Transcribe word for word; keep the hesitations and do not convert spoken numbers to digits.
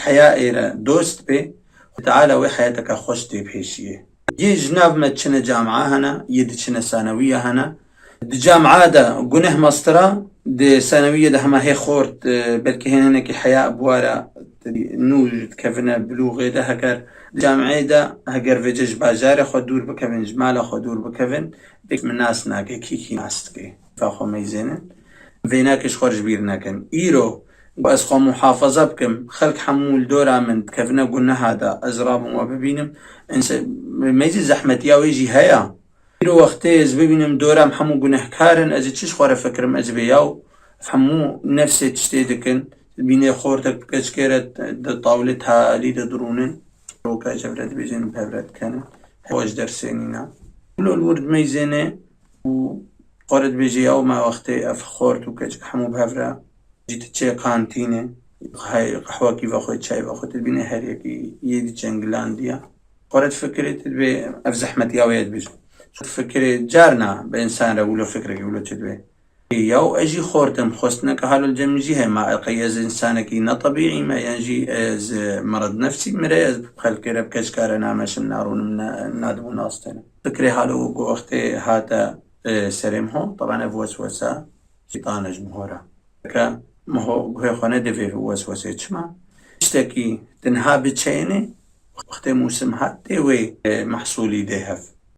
heya êre dost bê, Xwedê Teala wê heyateke xweş tê pêşiyê. Yê ji nav me diçine camia hene, yê diçine sanewiya hene. Di camia de guneh mestir e, di sanewiyê de hema hê xort, e, belkî hê hinekî heya bi wara nû dikevine bilûxê de, heger di camiê de, heger vêce ji bajarê xwe dûr bikevin, ji mala xwe dûr bikevin, dêk min nas nake, kî kî nas dike. Fa xwe meyzênin. Vênakê ji xwe ji bîr nekin. Îro ku ez xwe muhafaza bikim, xelk hemû li dora min dikevine guneha de, ez rabim we bibînim. Înse-, meyzî zehmetiya wê jî heye. Îro wextê ez bibînim dora min hemû gunehkar in, ez ê çi ji xwe re fikirim, ez ê bê yaw. Hemû nefsê tiştê dikin. Bînê xortek bi keçkê re di tawlê talî de dirûnin. Roka ji hev re dibêjin, bi hev re dikenin. Hewa ji dersê nîne. Wilo li wir dimeyzêne û xwe re dibêje, yaw me wextê ev xort û keçik hemû bi hev re. Jî diçe kantînê, qehwekî vexwe, çay vexwe, tu dibîne her yekî yê dî çengilandiye. Xwe re difikirê, tu dibê ev zehmetiya wê ye dibêjin. Fikirê carna bi însan re wilo fikrekî wilo çi dibê. Yaw ez jî xort im, xwestineke halo li cem min jî heye, ma qey ez însanekî netebîî me, yan jî ez mered nefsî mire, ez bi xelkê re, bi keçika re nameşim, narûnim, ne-, nadibû nastênim. Fikirê halo ku wextê hate, e, serê min ho, teban ev weswese, Şîtan e ji min hora. Ke min ho guhê xwe nedivê weswesê. Çima? Tiştekî tu niha biçeyinê, wextê mûsim hat tê wê, e, mehsûlî dê hev.